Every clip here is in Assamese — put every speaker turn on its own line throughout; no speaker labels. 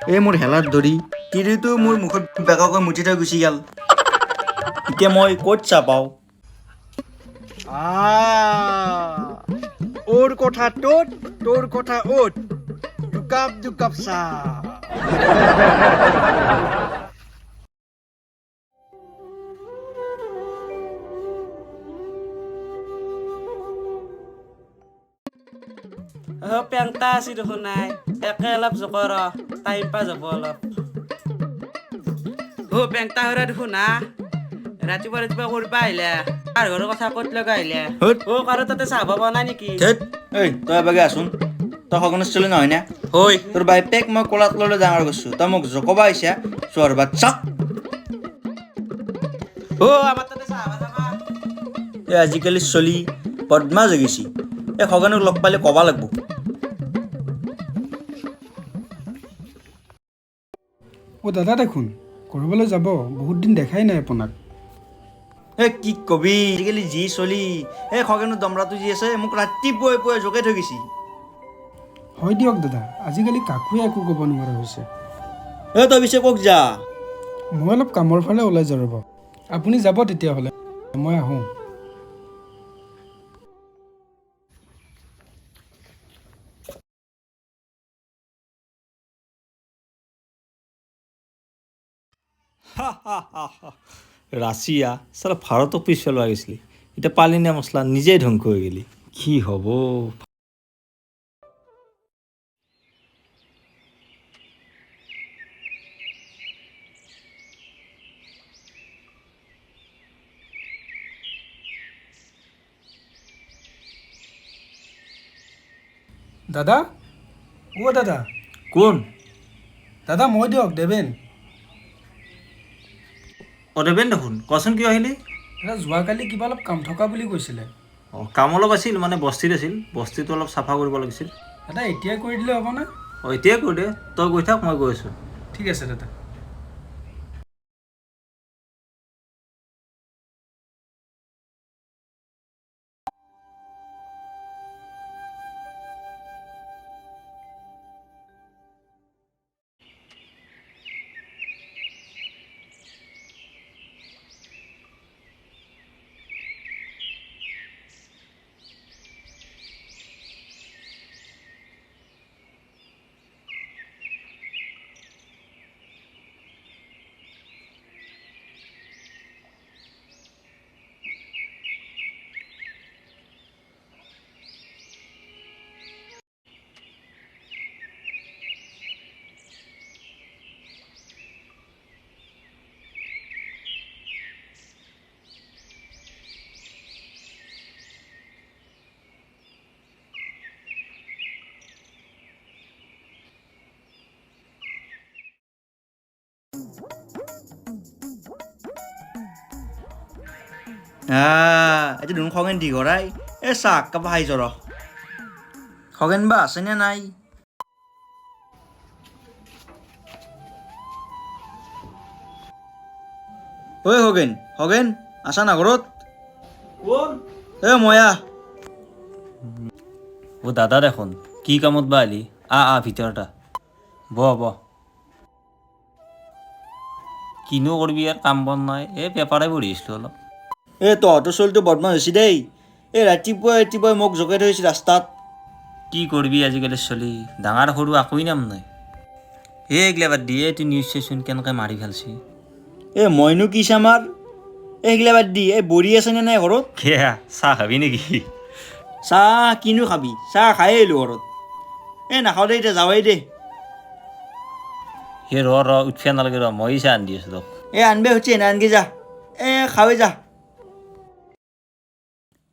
এই মোৰ হেলাত ধৰি তিৰিটো মোৰ মুখত বেকাকৈ মুঠি থৈ গুচি গ'ল। এতিয়া মই ক'ত চাহ পাওঁ?
ওৰ কথা তোত, তোৰ কথা অ'ত, দুকাপ দুকাপ চাহ।
অ পেংটা আছি দেখোন নাই, একে অলপ জকৰ, টাইম পাছ হ'ব অলপ। অ পেংটা সৰা দেখোন না, ৰাতিপুৱা ৰাতিপুৱা কৰবা আহিলে, কাৰ ঘৰৰ কথা ক'ত লগা আহিলে?
ধেত।
অ কাৰো তাতে চাহ পাব নাই নেকি?
ধেত, ঐ তই এবাগে আছোন, তই সগনেশ চলি নহয় না?
ঐ
তোৰ বাপেক মই কোলাত ল'লে ডাঙৰ কৰিছোঁ, তই মোক জকবা আহিছা চোৱাৰ বাচ্চা।
অ আমাৰ তাতে চাহ যাবা।
এই আজিকালি চলি বদমাছ হৈ গৈছি। এই খগেনক লগ পালে ক'বা লাগব।
অ' দাদা দেখোন ক'ৰবালৈ যাব, বহুত দিন দেখাই নাই আপোনাক।
এই কি কবি, আজিকালি যি চলি, এই খগেনৰ দমৰাটো যি আছে মোক ৰাতিপুৱাই পুৱাই জোকাই থৈ গৈছি।
হয় দিয়ক দাদা, আজিকালি কাকোৱে একো ক'ব নোৱাৰা হৈছে।
এই তই পিছে ক'ত যা?
মই অলপ কামৰ ফালে ওলাই যাওঁ ৰ'ব, আপুনি যাব তেতিয়াহ'লে, মই আহোঁ।
ৰাছিয়া চালা ভাৰতক পিছ পেলোৱা গৈছিলি, এতিয়া পালি নে মছলা নিজেই ধ্বংস হৈ গেলি, কি হ'ব?
দাদা, অ' দাদা।
কোন?
দাদা মই দিয়ক দেৱেন।
অ দেৱেন দেখোন, কচোন কিয় আহিলি?
দাদা যোৱাকালি কিবা অলপ কাম থকা বুলি কৈছিলে।
অ কাম অলপ আছিল, মানে বস্তিত আছিল, বস্তিটো অলপ চাফা কৰিব লাগিছিল।
দাদা এতিয়াই কৰি দিলে হ'বনে?
অ এতিয়াই কৰি দে, তই গৈ থাক, মই গৈ আছোঁ।
ঠিক আছে দাদা।
এইটো দেখোন খগেন দীঘৰাই। এই চাহ কাপ খাই জ্বৰ। খগেন বা আছেনে নাই? ঐ খগেন, খগেন আছা না ঘৰত?
কোন?
এ ময়া।
অ দাদা দেখোন, কি কামত বা আহিলি? আ আ ভিতৰত আ, বহ বহ। কিনো কৰিবি আৰু, কাম বন নাই, এই পেপাৰে পঢ়ি আছিলোঁ অলপ।
এই তহঁতৰ চলিটো বদমাছ হৈছে দেই, এই ৰাতিপুৱাই ৰাতিপুৱাই মোক জোকাই থৈছে ৰাস্তাত।
কি কৰিবি আজিকালি চলি, ডাঙৰ সৰু একোৱেই নাম নাই। এই এইগিলা বাদ দি, এইটো নিউজ চাইচোন কেনেকৈ মাৰি ফেলছি।
এই মইনো কি চামাৰ, এই সেইগিলা বাদ দি, এই বৰি আছেনে নাই ঘৰত?
কিয়া চাহ খাবি নেকি?
চাহ কিনো খাবি, চাহ খায়ে আহিলোঁ ঘৰত। এই নাখাওঁ দে, এতিয়া যাৱেই দে।
হে ৰ ৰ, উঠিব নালাগে ৰ, মই চাহ আনি দি আছোঁ তোক।
এই আনবে হৈছে, নানগে যা, এই খাৱে যা।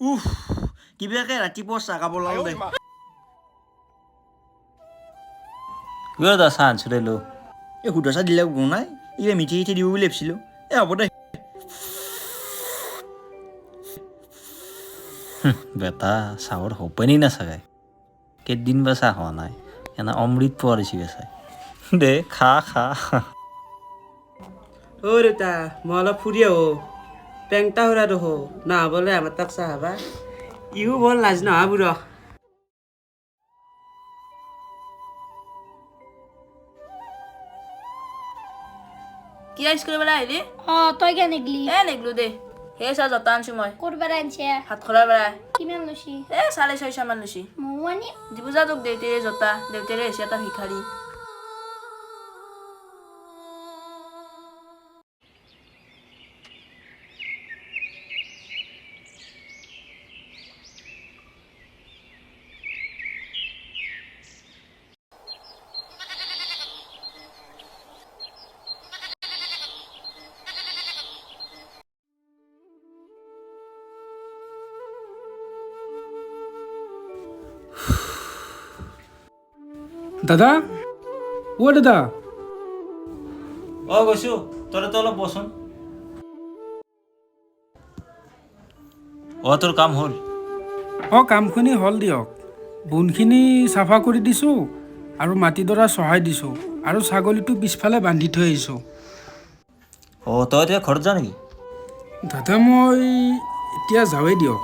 উফ, কিবাকে ৰাতিপুৱা চাহ খাব ওলাল দে।
কিয় দা চাহ আনিছোঁ দে লো।
এই শুদ্ধ চাহ দিলে নাই, কিবা মিঠি মিঠি দিব বুলি ভাবিছিলোঁ। এই হ'ব দে।
বেটা চাহৰ হোপেনি নাচাগে, কেইদিন বা চাহ হোৱা নাই, এনে অমৃত পোৱা দিছি বেচাই। দে খা খা।
অ দেউতা মই অলপ ফুৰি আহোঁ, পেংটা সৰা দেখো নহ'বলে আমাৰ তাক চাহ খাবা। ইও বৰ লাজ নহা বুঢ়।
কি স্কুলৰ পৰা আহিলি?
অ, তই কেনে গলি?
এ নেগলো দে। সেই চা, জোতা আনছো মই।
ক'ৰ পৰা আনছে?
হাত খোলাৰ পৰা।
কিমান লৈছি?
এ 650 মান লৈছি।
ময়ো আনি
দিব যা তোক দেউতাৰে জোতা। দেউতাৰে হৈছে এটা ভিখাৰী।
দাদা, অ' দাদা।
অঁ, গৈছোঁ। তই তাতে অলপ বচোন। অঁ, তোৰ কাম হ'ল?
অঁ, কামখিনি হ'ল দিয়ক। বনখিনি চাফা কৰি দিছোঁ আৰু মাটিডৰা চহাই দিছোঁ আৰু ছাগলীটো পিছফালে বান্ধি থৈ আহিছোঁ।
অঁ, তই এতিয়া ঘৰত যা নেকি?
দাদা, মই এতিয়া যাওঁৱেই দিয়ক।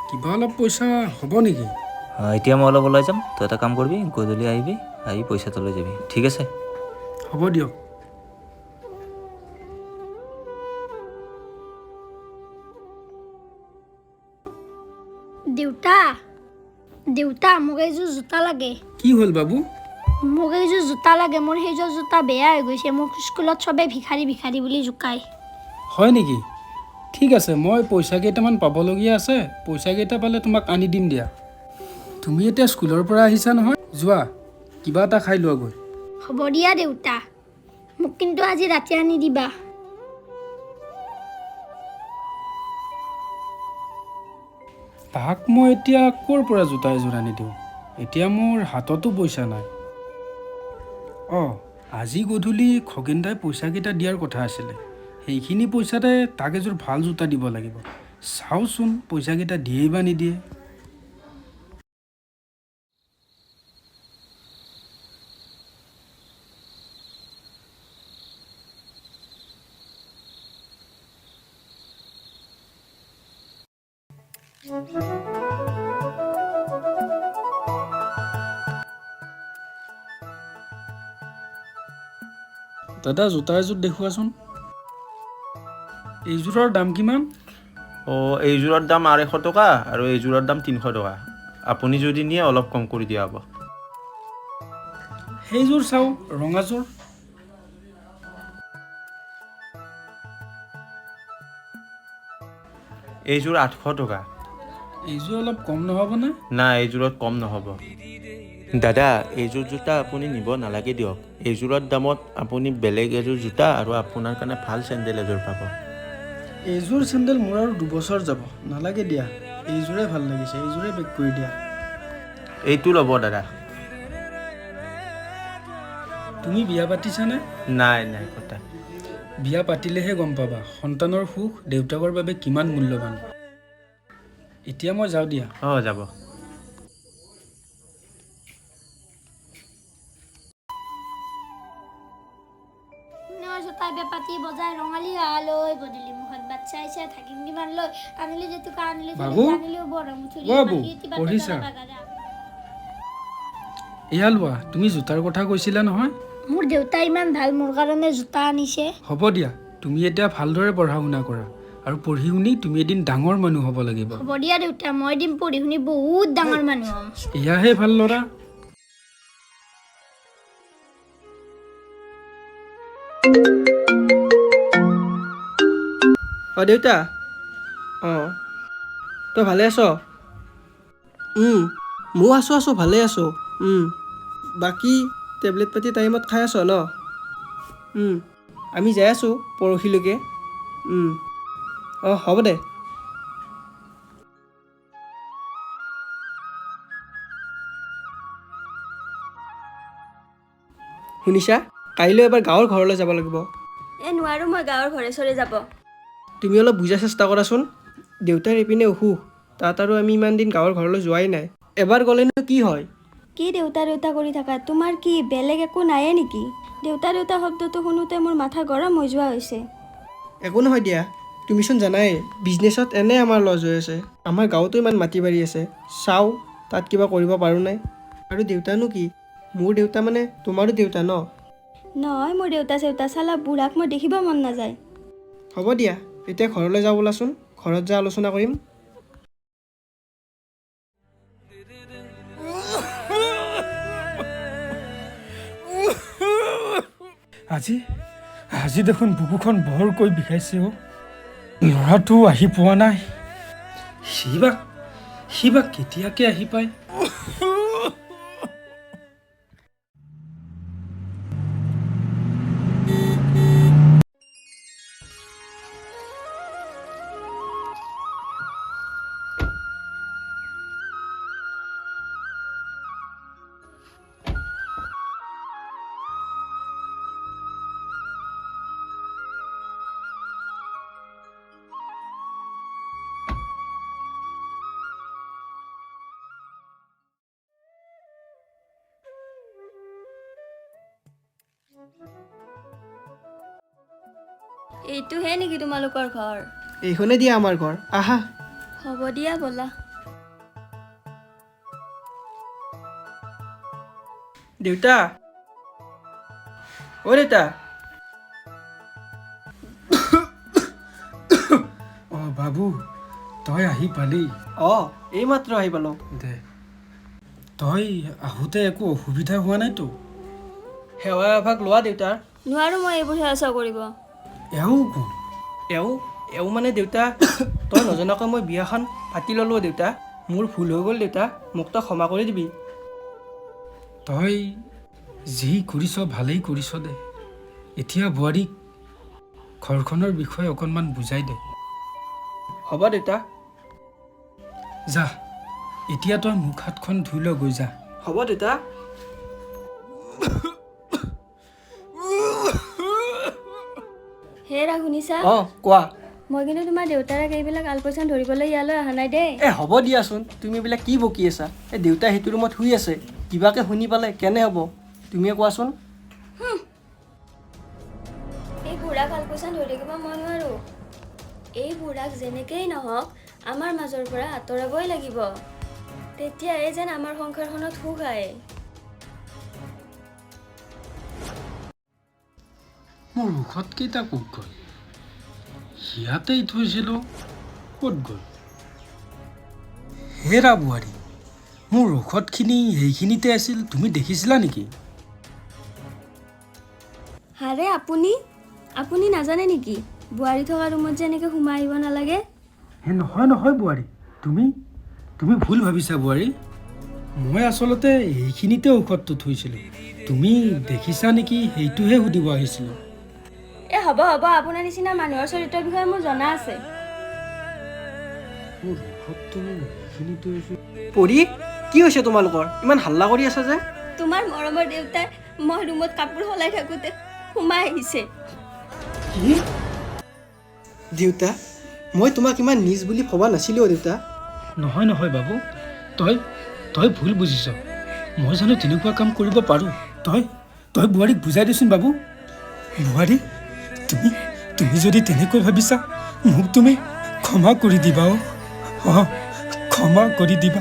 কিবা অলপ পইচা হ'ব নেকি?
অঁ, এতিয়া মই অলপ ওলাই যাম। তই এটা কাম কৰিবি, গধূলি আহিবি, আহি পইচাটো লৈ যাবি, ঠিক আছে?
হ'ব দিয়ক।
দেউতা, দেউতা, মোক এইযোৰ জোতা লাগে।
কি হ'ল বাবু?
মোক এইযোৰ জোতা লাগে। মোৰ সেইযোৰ জোতা বেয়া হৈ গৈছে। মোক স্কুলত চবে ভিখাৰী ভিখাৰী বুলি জোকায়।
হয় নেকি? ঠিক আছে, মই পইচা কেইটামান পাবলগীয়া আছে। পইচাকেইটা পালে তোমাক আনি দিম দিয়া। তুমি এতিয়া স্কুলৰ পৰা আহিছা নহয়, যোৱা, কিবা এটা খাই লোৱাগৈ।
হ'ব দিয়া দেউতা, মোক কিন্তু আজি ৰাতি আনি দিবা।
তাক মই এতিয়া ক'ৰ পৰা জোতা এযোৰ আনি দিওঁ? এতিয়া মোৰ হাততো পইচা নাই। অঁ, আজি গধূলি খগেন দাই পইচাকেইটা দিয়াৰ কথা আছিলে। সেইখিনি পইচাতে তাক এযোৰ ভাল জোতা দিব লাগিব। চাওঁচোন পইচাকেইটা দিয়ে বা নিদিয়ে। দাদা, জোতা এযোৰ দেখুৱাচোন। এইযোৰৰ দাম কিমান?
অঁ, এইযোৰৰ দাম 250 টকা আৰু এইযোৰৰ দাম 300 টকা। আপুনি যদি নিয়ে, অলপ কম কৰি দিয়া হ'ব।
সেইযোৰ চাওঁ, ৰঙাযোৰ।
এইযোৰ 800 টকা।
এইযোৰ অলপ কম নহ'বনে?
নাই, এইযোৰত কম নহ'ব দাদা। এইযোৰ জোতা আপুনি নিব নালাগে দিয়ক। এইযোৰৰ দামত আপুনি বেলেগ এযোৰ জোতা আৰু আপোনাৰ কাৰণে ভাল চেণ্ডেল এযোৰ পাব।
এইযোৰ চেণ্ডেল মোৰ আৰু 2 বছৰ যাব। নালাগে দিয়া, এইযোৰে ভাল লাগিছে। এইযোৰে পেক কৰি দিয়া।
এইটো ল'ব দাদা।
তুমি বিয়া পাতিছানে?
নাই নাই কথা।
বিয়া পাতিলেহে গম পাবা সন্তানৰ সুখ দেউতাকৰ বাবে কিমান মূল্যৱান। এতিয়া মই যাওঁ দিয়া।
অঁ, যাব।
জোতাই বেপাতি বজাৰ ৰঙালী লৈ গধূলি মুখত বাচ্ছা আহিছে, থাকিম কিমান লৈ আনিলো জেতুকা আনিলো।
বাবু?
আনিলো বৰ মুঠুৰি।
অ বাবু, পঢ়িছা? এয়া লোৱা, তুমি জোতাৰ কথা কৈছিলা নহয়।
মোৰ দেউতা ইমান ভাল, মোৰ কাৰণে জোতা আনিছে।
হ'ব দিয়া। তুমি এতিয়া ভালদৰে পঢ়া শুনা কৰা আৰু পঢ়ি শুনি তুমি এদিন ডাঙৰ মানুহ হ'ব লাগিব।
হ'ব দিয়া দেউতা, মই এদিন পঢ়ি শুনি বহুত ডাঙৰ মানুহ হ'ম।
এয়াহে ভাল ল'ৰা।
অঁ দেউতা, অঁ, তই ভালে আছ? ময়ো আছোঁ, আছোঁ, ভালে আছোঁ। বাকী টেবলেট পাতি টাইমত খাই আছ ন? আমি যাই আছোঁ পৰহিলৈকে। অঁ, হ'ব দে। শুনিছা, কাইলৈ এবাৰ গাঁৱৰ ঘৰলৈ যাব লাগিব।
এ নোৱাৰোঁ মই গাঁৱৰ ঘৰে চৰে যাব।
তুমি অলপ বুজা চেষ্টা কৰাচোন। দেউতাৰ এইপিনে অসুখ, তাত আৰু আমি ইমান দিন গাঁৱৰ ঘৰলৈ যোৱাই নাই। এবাৰ গ'লেনো কি হয়?
কি দেউতা দেউতা কৰি থাকা? তোমাৰ কি বেলেগ একো নাইয়ে নেকি? দেউতা দেউতা শব্দটো শুনোতে মোৰ মাথা গৰম হৈ যোৱা হৈছে।
একো নহয় দিয়া। তুমিচোন জানাই, বিজনেছত এনেই আমাৰ লছ হৈ আছে। আমাৰ গাঁৱতো ইমান মাটি বাৰী আছে, চাওঁ তাত কিবা কৰিব পাৰোঁ নাই। আৰু দেউতানো কি? মোৰ দেউতা মানে তোমাৰো দেউতা ন।
নহয় মোৰ দেউতা চেউতা, চালা বুঢ়াক মই দেখিব মন নাযায়।
হ'ব দিয়া, এতিয়া ঘৰলৈ যাওঁ ব'লাচোন, ঘৰত যাই আলোচনা কৰিম।
আজি আজি দেখোন বুকুখন বৰকৈ বিষাইছে অ'। ল'ৰাটো আহি পোৱা নাই, সি বা কেতিয়াকে আহি পায়।
এইটোহে নেকি তোমালোকৰ ঘৰ?
এইখনে দিয়া আমাৰ ঘৰ, আহা।
হ'ব দিয়া ব'লা।
দেউতা, অ' দেউতা।
অঁ বাবু, তই আহি পালি?
অঁ, এইমাত্ৰ আহি পালোঁ।
দে, তই আহোঁতে একো অসুবিধা হোৱা নাইতো?
সেৱা এভাগ লোৱা দেউতাৰ।
নোৱাৰো মই এইবোৰ সেৱা চেৱা কৰিব।
এওঁ কোন?
এওঁ এওঁ মানে দেউতা, তই নজনাকৈ মই বিয়াখন পাতি ল'লোঁ দেউতা, মোৰ ভুল হৈ গ'ল দেউতা, মোক তই ক্ষমা কৰি দিবি।
তই যি কৰিছ ভালেই কৰিছ দে। এতিয়া বোৱাৰীক ঘৰখনৰ বিষয়ে অকণমান বুজাই দে।
হ'ব দেউতা।
যা, এতিয়া তই মুখ হাতখন ধুই লৈ গৈ যা।
হ'ব দেউতা।
হেৰা শুনিছা?
অঁ কোৱা।
মই কিন্তু তোমাৰ দেউতাৰাক এইবিলাক আলপৈচান ধৰিবলৈ ইয়ালৈ অহা নাই দেই।
এ হ'ব দিয়াচোন, তুমি এইবিলাক কি বকি আছা? এই দেউতাই সেইটো ৰুমত শুই আছে, কিবাকে শুনি পালে কেনে হ'ব তুমিয়ে কোৱাচোন।
এই বুঢ়াক আলপৈচান ধৰি থাকিব মই নোৱাৰোঁ। এই বুঢ়াক যেনেকেই নহওক আমাৰ মাজৰ পৰা আঁতৰাবই লাগিব, তেতিয়াহে যেন আমাৰ সংসাৰখনত সুখ আহে।
মোৰ ঔষধকেইটা ক'ত গ'ল? ইয়াতেই থৈছিলোঁ, ক'ত গ'ল? হেৰা বোৱাৰী, মোৰ ঔষধখিনি এইখিনিতে আছিল, তুমি দেখিছিলা নেকি?
হাৰে আপুনি আপুনি নাজানে নেকি বোৱাৰী থকা ৰুমত যে এনেকৈ সোমাই আহিব নালাগে?
হে নহয় নহয় বোৱাৰী, তুমি তুমি ভুল ভাবিছা বোৱাৰী। মই আচলতে এইখিনিতে ঔষধটো থৈছিলোঁ, তুমি দেখিছা নেকি সেইটোহে সুধিব আহিছিলোঁ।
এ হ'ব হ'ব, আপোনাৰ নিচিনা মানুহৰ চৰিত্ৰৰ বিষয়ে মোৰ জনা আছে।
মোৰ ঔষধটো এইখিনিতে আছিল।
পৰী, কি হৈছে তোমালোকৰ? ইমান হাল্লা কৰি আছা যে?
তোমাৰ মৰমৰ দেউতাই মই ৰুমত কাপোৰ সলাই থাকোঁতে সোমাই আহিছে।
কি দেউতা, মই তোমাক ইমান নিজ বুলি ভবা নাছিলোঁ দেউতা।
নহয় নহয় বাবু, তই তই ভুল বুজিছ। মই জানো তেনেকুৱা কাম কৰিব পাৰোঁ? তই তই বোৱাৰীক বুজাই দেচোন বাবু। বোৱাৰী, তুমি তুমি যদি তেনেকৈ ভাবিছা, মোক তুমি ক্ষমা কৰি দিবা। অ' অঁ, ক্ষমা কৰি দিবা।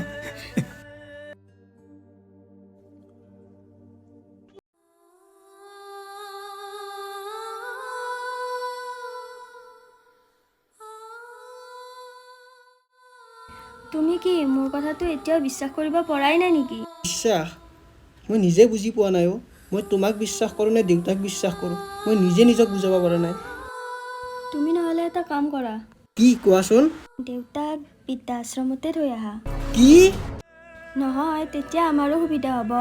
তুমি কি মোৰ কথাটো এতিয়াও বিশ্বাস কৰিব পৰাই নাই নেকি?
বিশ্বাস? মই নিজে বুজি পোৱা নাই অ'। মই তোমাক বিশ্বাস কৰোঁ নে দেউতাক বিশ্বাস কৰোঁ, মই নিজে নিজক বুজাব পৰা নাই।
তুমি নহ'লে এটা কাম কৰা।
কি কোৱাচোন?
দেউতাক বৃদ্ধাশ্ৰমতে থৈ আহা।
কি?
নহয়, তেতিয়া আমাৰো সুবিধা হ'ব,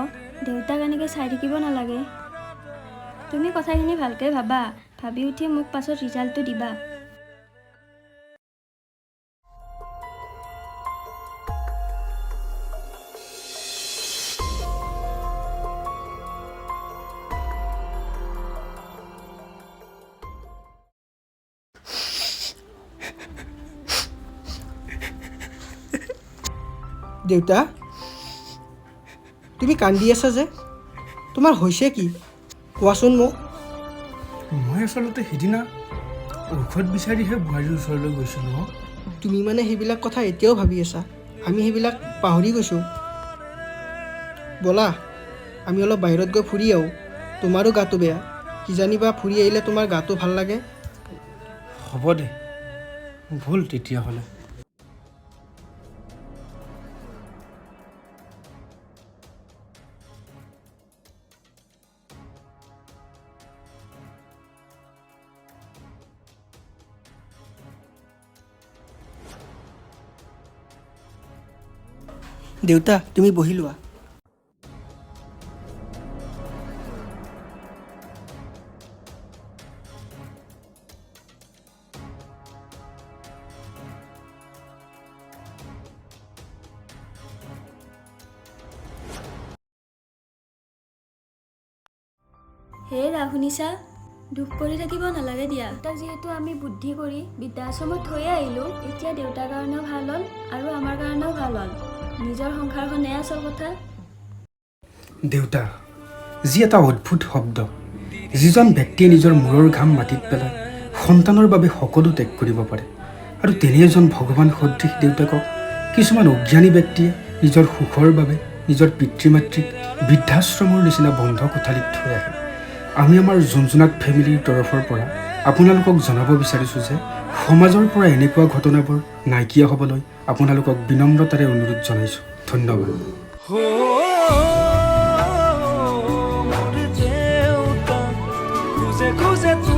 দেউতাক এনেকৈ চাই থাকিব নালাগে। তুমি কথাখিনি ভালকৈ ভাবা, ভাবি উঠি মোক পাছত ৰিজাল্টটো দিবা।
দেউতা, তুমি কান্দি আছা যে, তোমাৰ হৈছে কি কোৱাচোন মোক।
মই আচলতে সিদিনা ঔষধ বিচাৰিহে বোৱাৰীৰ ওচৰলৈ গৈছিলোঁ অ'।
তুমি মানে সেইবিলাক কথা এতিয়াও ভাবি আছা? আমি সেইবিলাক পাহৰি গৈছোঁ। ব'লা আমি অলপ বাহিৰত গৈ ফুৰি আহোঁ, তোমাৰো গাটো বেয়া। কিজানিবা ফুৰি আহিলে তোমাৰ গাটো ভাল লাগে।
হ'ব দে, ভুল তেতিয়াহ'লে।
দেউতা, তুমি বহি লোৱা।
হেৰা শুনিছা, দুখ কৰি থাকিব নালাগে দিয়া। দেউতাক যিহেতু আমি বুদ্ধি কৰি বৃদ্ধাশ্ৰমত থৈয়ে আহিলোঁ, এতিয়া দেউতাৰ কাৰণেও ভাল হ'ল আৰু আমাৰ কাৰণেও ভাল হ'ল। নিজৰ সংসাৰখনহে আচল কথা।
দেউতা যি এটা অদ্ভুত শব্দ। যিজন ব্যক্তিয়ে নিজৰ মূৰৰ ঘাম মাটিত পেলাই সন্তানৰ বাবে সকলো ত্যাগ কৰিব পাৰে, আৰু তেনে এজন ভগৱান সদৃশ দেউতাকক কিছুমান অজ্ঞানী ব্যক্তিয়ে নিজৰ সুখৰ বাবে নিজৰ পিতৃ মাতৃক বৃদ্ধাশ্ৰমৰ নিচিনা বন্ধ কোঠালিত থৈ আহে। আমি আমাৰ জোনজোনাক ফেমিলিৰ তৰফৰ পৰা আপোনালোকক জনাব বিচাৰিছোঁ যে সমাজৰ পৰা এনেকুৱা ঘটনাবোৰ নাইকিয়া হ'বলৈ আপোনালোকক বিনম্ৰতাৰে অনুৰোধ জনাইছোঁ। ধন্যবাদ।
খোজে খোজে।